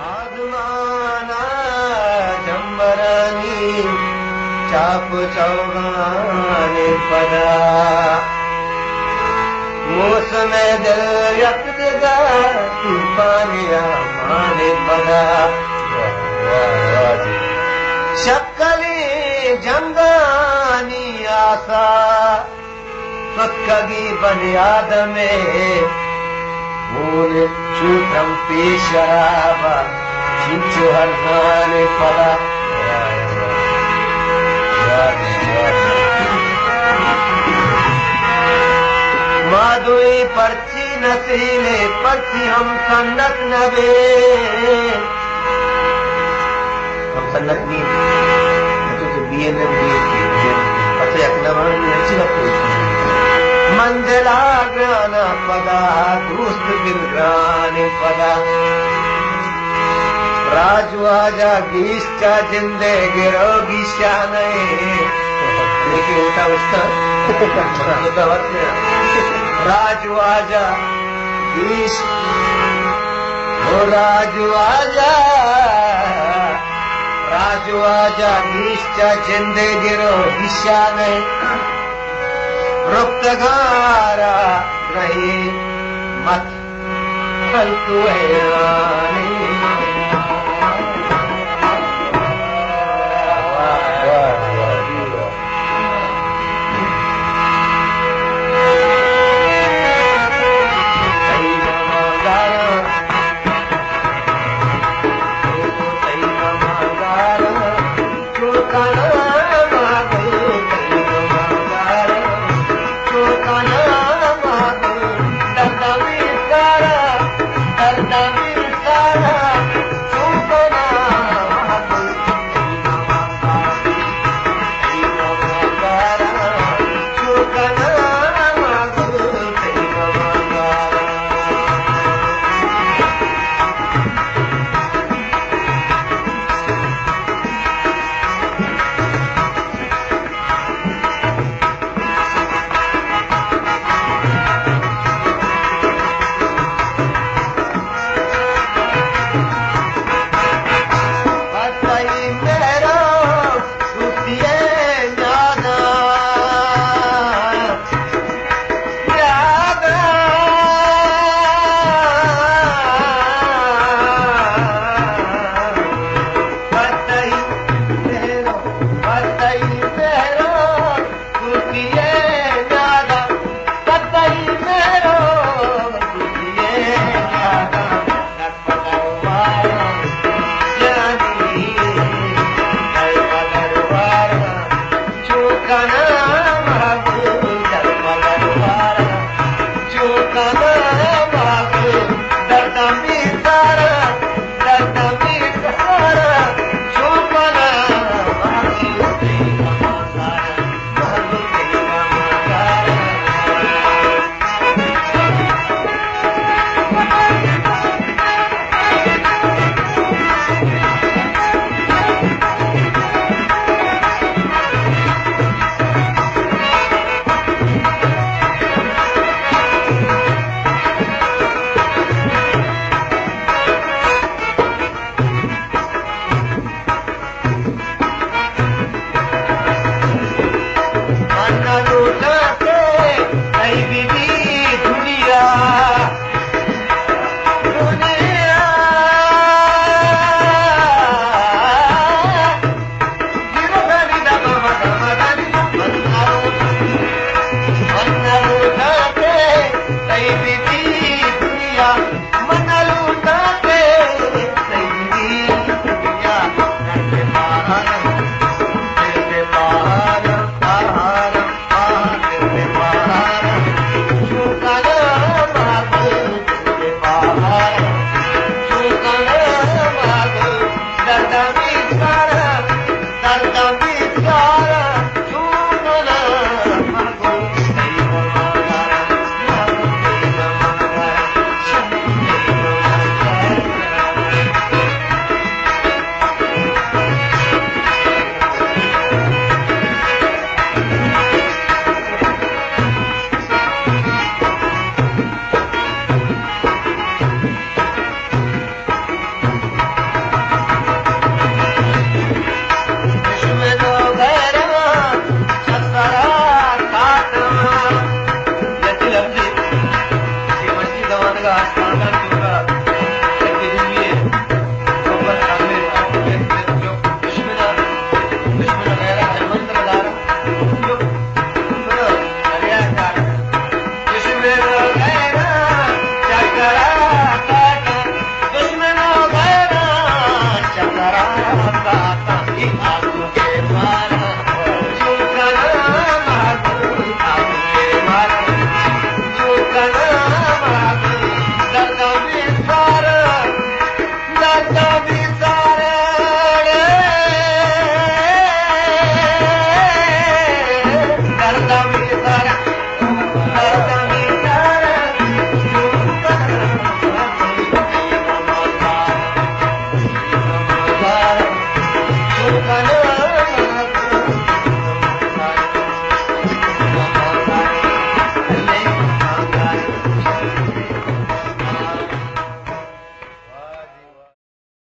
آزمان ءَ جمبرانی چاپ ءُ چوگانی پدا، موسم ءِ دل یک دگہ طوفانی آمانی پدا، شکلی جنگانی آسا سکگی بنی آدم ءِ گون چو تمپی شراب ءَ چنچو ہرزان ءِ پدا۔ ما دوئی پرچی نسیل ءَ، پرچی ہم سنت نہ بے۔ ہم سنت نی، تو تو B N M, B N P, پتہ یک نہ بنت، اچھی بات ہے۔ منزل ءَ گران ءَ پدا، دوست دل گران ءَ پدا۔ راج واجہ گیش چا جندے گرو گیشا نئے۔ لیکن اوٹا استاد۔ راج واجہ گیش، او راج واجہ، راج واجہ گیش چا جندے گرو گیشا نئے۔ رکتگارا رہی مت کل تو حیرانی۔